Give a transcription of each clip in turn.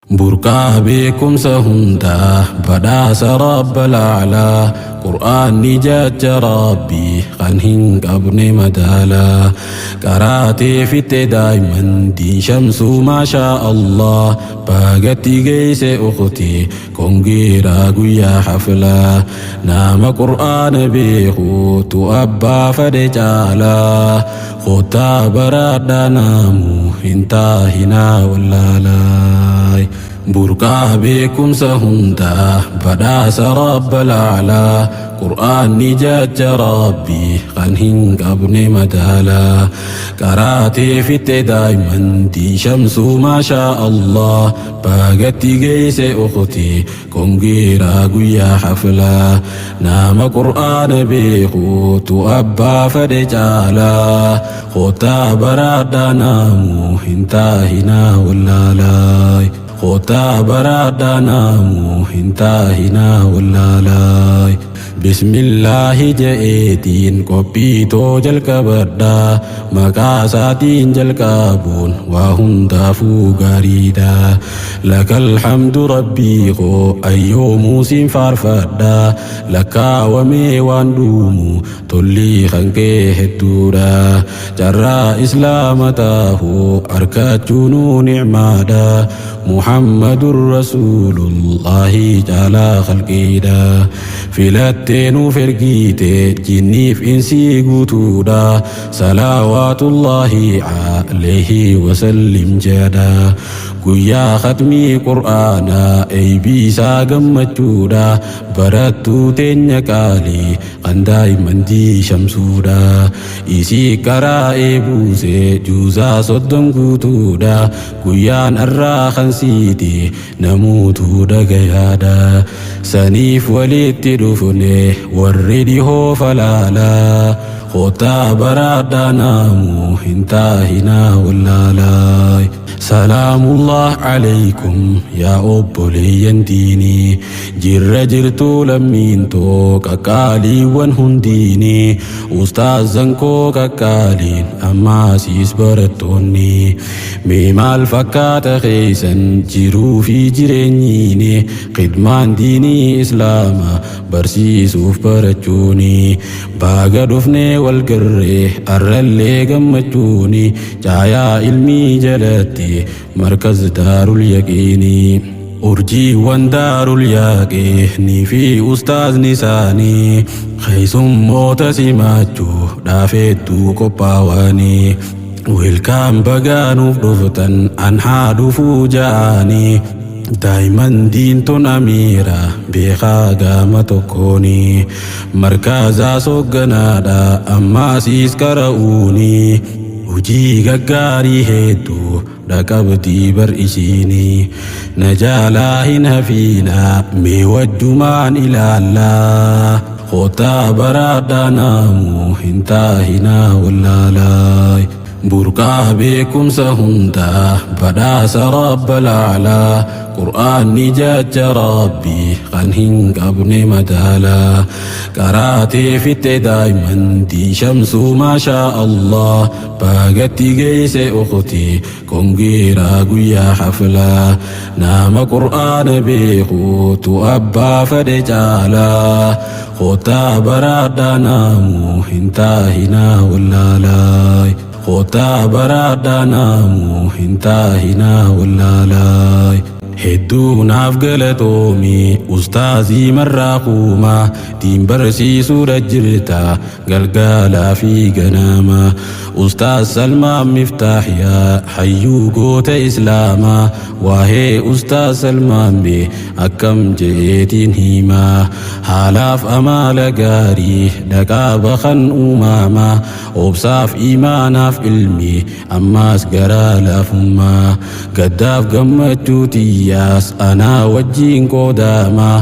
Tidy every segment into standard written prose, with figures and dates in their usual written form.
Burqaa beekumsa hundaa badhaasa rabbal aalaa Qur'aanni jecha rabbii kan hin qabne madaalaa qaraatee fitte daa'imman diin shamsuu maashaa Allah baagatti geeyse ukhti kongiraa guyyaa haflaa nama qur'aana beekuutu abbaa fedhe caalaa kottaa baraadhaa naamu hin taahinaa wallaalaa burqaa beekumsa hundaa badhaasa rabbal aalaa Qur'aanni jecha rabbii kan hin qabne madaalaa qaraatee fitte daa'imman diin shamsuu maashaa Allah baagatti geeyse ukhti kongiraa guyyaa haflaa nama qur'aana beekuutu abbaa fedhe caalaa kottaa baraadhaa naamu hin taahinaa wallaalaa kottaa baraadhaa naamu hin taahinaa wallaalaa Bismillaahi je'eetiin qophiitoo jalqabadhaa maqaa isaatiin jalqabuun waa hundaafuu gaariidha lakal hamdu rabbii koo ayyoomuu siin faarfadhaa lakkaawamee waan dhuumu tollii kan kee hedduudha carraa islaama taahuu argachuunuu nicmaadha muhammadur rasuulullaahi caalaa khalqiidha filattee nuuf ergiite jinniif insii guutuudha salawaatullaahi alayhi wasallim jedha guyyaa khatmii qur'aanaa eeybiisaa gammachuudha barattuu teenya qaalii kan daa'imman diishamsuudha isii karaa eebuuse juuzaa 30 guutuudha guyyaan arraa kan siiti namuutuu dhagayaadha saniif walitti dhufne warri dhihoo falaalaa kottaa baraadhaa naamu hin taahinaa wallaalaa salaamullah alaykum yaa obboleeyyan diinii jirra jirtuu lammiintoo qaqqaaliiwwan hundiinii ustaazan koo qaqqaaliin ammaasiis barattoonni mee maal fakkaata keeysan jiruu fi jireenyiini khidmaan diinii islaama barsiisuuf barachuuni baaga dhufnee wal garree arrallee gammachuuni caayaa ilmii jalatti markaz daarul yaqiinii urjiiwwan daarul yaqiinii fi ustaazni isaanii keessummoota simachuu dhaafeettuu qophaawanii welcome bagaanuuf dhuftan an haa dhufuu ja'anii daa'imman diintun amiira beekaa gaama tokkooni markaazaa sogganaadha ammaasiis qara'uuni hojii gaggaarii hedduu dhaqabdii bar isiini na jaalaa hin hafiinaa mee wajjumaan ilaallaa kottaa baraadhaa naamu hin taahinaa wallaalaa burqaa beekumsa hundaa badhaasa rabbal aalaa Qur'aanni jecha rabbii kan hin qabne madaalaa qaraatee fitte daa'imman diin shamsuu maashaa Allah baagatti geeyse ukhti kongiraa guyyaa haflaa nama qur'aana beekuutu abbaa fedhe caalaa kottaa baraadhaa naamu hin taahinaa wallaalaa kottaa baraadhaa naamu hin taahinaa wallaalaa hedduu naaf galatoomi ustaazii marraa kuumaa diin barsiisuudha jirta galgalaa fi ganama ustaaz salmaan miftaahiyaa hayyuu goota islaamaa waahee ustaaz salmaan mee akkam je'eetiin himaa haalaaf amaala gaarii dhaqaaba kan uumamaa obsaaf imaanaaf ilmi ammaas garaa laafummaa gaddaaf gammachuu tiyyaas anaa wajjiin qoodamaa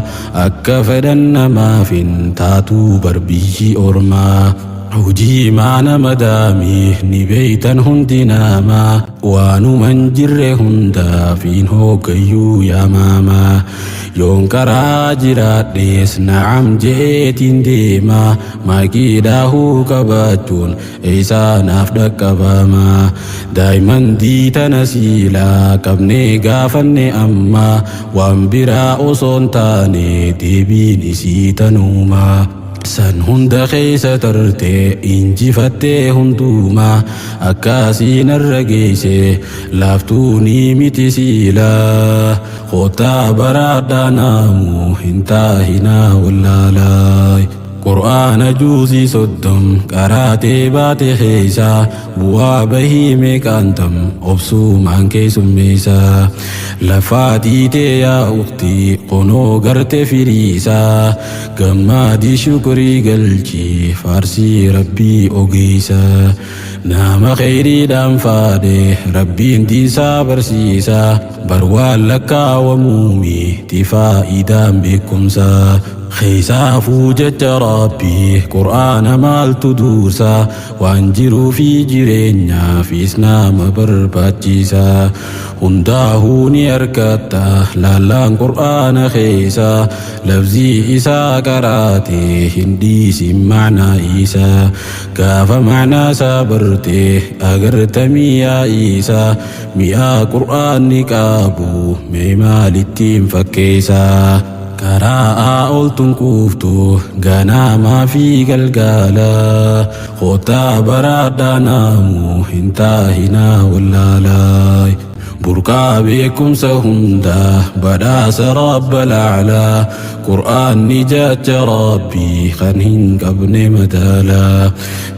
akka fedhan namaaf hin taatuu barbiyyi ormaa hojii maana madaamii ni beeytan hundi namaa waanuman jirre hundaaf hin hooggayyuu yaamamaa Yoon karaa jiraadhees na'am je'eetiin deema, maakii dhaahuu qabaachuun eeysaa naaf dhaqqabama? Daa'imman tana siilaa qabnee gaafanne, amma waan biraa osoon taane deebiin isii tanuuma. San hunda keessa tartee injifattee hundumaa akkasiin irra geesse, laaftuunii miti siilaa. Kottaa baraadhaa, naamu hin taahinaa wallaalaa. Qur'aana juuzii 30 qaraatee baate keeysaa bu'aa bahii meeqaantam obsuumaan keessummeeysaa. Lafaa tiitee yaa uktii, qonoo garte firiisaa, gammaadii shukrii galchii, faarsii Rabbii ogeeysa. Nama kheyriidhaan faadhe Rabbiin diinsaa barsiisaa, bar waan lakkaawamuumi tifaaidaan beekumsaa. Keessaafuu jecha Rabbii Qur'aana maaltu dursa? Waan jiruu fi jireenyaafis nama barbaachisa. Hundaahuu ni argatta laallaan Qur'aana keessa, lafzii isaa qaraate hin dhiisin macnaa isaa. Gaafa macnaa isaa barte agarta mi'aa isaa. Mi'aa Qur'aanni qabu mee maalittiin fakkeessaa? Karaa ooltuun kuuftu ganamaa fi galgala, kottaa baraadhaa, naamu hin taahinaa wallaalaa. Burqaa beekumsa hundaa, badhaasa Rabbal a'laa, Qur'aanni jecha Rabbii kan hin qabne madaalaa.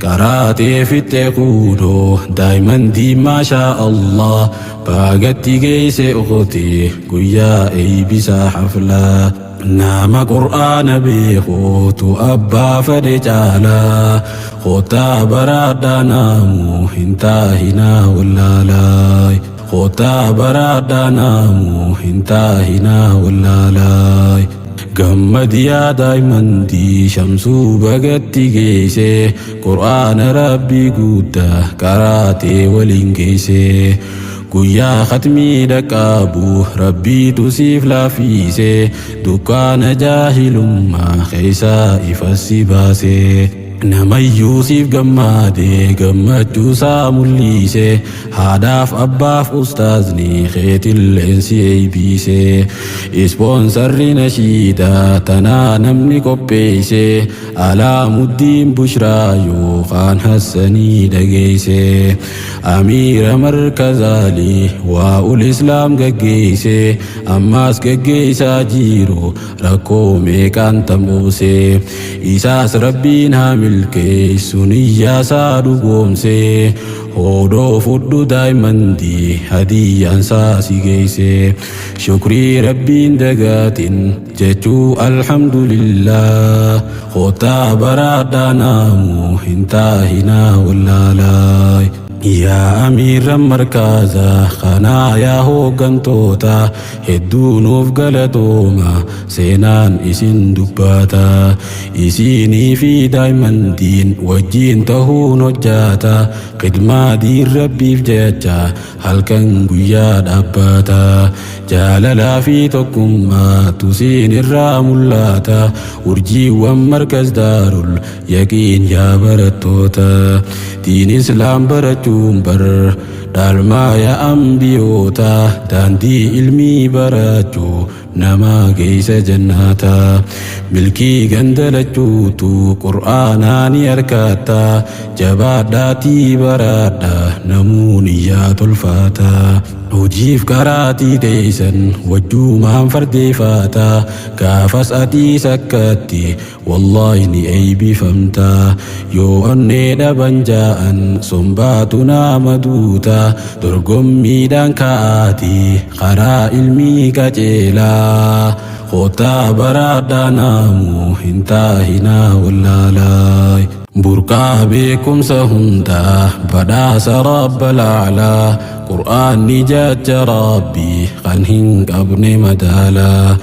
Qaraatee fixxe kuunoo daa'imman, maashaa Allah, baagatti geesse ukhti guyyaa eeybisaa haflaa. Nama Qur'aana beekuutu abbaa fedhe caalaa. Kottaa baraadhaa, naamu hin taahinaa wallaalaa. Kottaa baraadhaa, naamu hin taahinaa wallaalaa. Gammadiyaa daa'immantii Shamsuu, bagatti geesse Qur'aana Rabbii guddaa qaraatee waliin geesse. Guyyaa khatmii dhaqqabu Rabbiitu siif laaffise, dukkaana jaahilummaa keessaa ifa si baase. Namayyuu siif gammaade, gammachuusaa mul'ise, haadhaaf abbaaf ustaazni keetilleen si eeybise. Ispoonsarri nashiidaa tanaa namni qopheeyse Alaamuddiin Bushraa yookaan Hassanii dhageeyse. Amiira markazaalii waa'ul Islaam gaggeeyse, ammaas gaggeeysaa jiru, rakkoo meeqaan tambuuse. Isaas Rabbiin haa milkeessu, niyyaasaa dhugoomse. Hodoo fudhu daa'immantii, hadiyyaan saa si geeyse. Shukrii Rabbiin dagaatin jechuu alhamdulillah. Kottaa baraadhaa, naamu hin taahinaa wallaalaa. Yaa amiirran markaza kanaa, yaa hooggantoota hedduu nuuf galatooma, seenaan isin dubbata. Isinii fi daa'immantiin wajjiin tahuun hojjata, khidmaa diin Rabbiif jecha halkan guyyaa dhaabbata. Jaalalaa fi tokkummaatu siin irraa mul'ata, urjiiwwan Markaz Daarul Yaqiin. Yaa barattoota, diin Islaam barachuun bar dhaalmaa yaa ambiyoota, daandii ilmii barachuu nama geessa jannaata. Milkii gandalachuutu Qur'aanaa ni argatta, jabaadhaatii baradha, namuun iyyaa tolfaata. Hojiif karaatii teessan wajjuumaan fardeeffata, gaafas atii sakkatti wallaahi ni eeybifamta. Yoo onnee dhaban ja'an sombaatu nama duuta, dorgommiidhaan ka'aatii karaa ilmii qaceelaa. Kottaa baraadhaa, naamu hin taahinaa wallaalaa. Burqaa beekumsa hundaa, badhaasa Rabbal a'laa, Qur'aanni jecha Rabbii kan hin qabne madaalaa.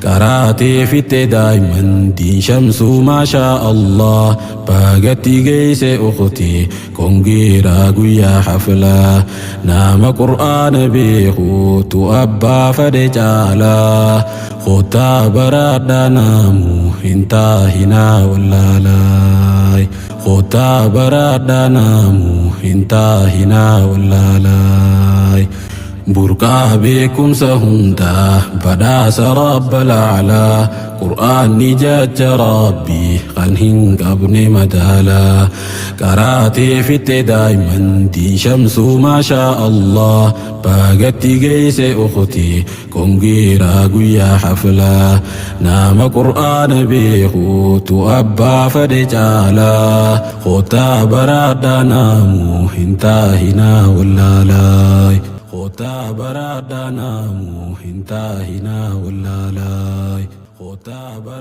Qaraatee fitte daa'imantiin Shamsuu, maashaa Allah. Baagatti geeyse ukhti kongiraa guyyaa haflaa. Nama Qur'aana beekuutu abbaa fadhe caalaa. Kottaa baraadhaa, naamu hin taahinaa wallaalaa. Kottaa baraadhaa, naamu hin taahinaa wallaalaa. Burqaa beekumsa hundaa, badhaasa Rabbal Aalaa. Qur'aanni jecha Rabbii kan hin qabne madaalaa. Qaraatee fitte daa'imantiin Shamsuu, maashaa Allah. Baagatti geeyse ukhti kongiraa guyyaa haflaa. Nama Qur'aana beekuutu abbaa fadhe caalaa. Kottaa baraadhaa, naamu hin taahinaa wallaalaa. Kottaa baraadhaa, naamu hin taahinaa wallaalaa. Kottaa bara.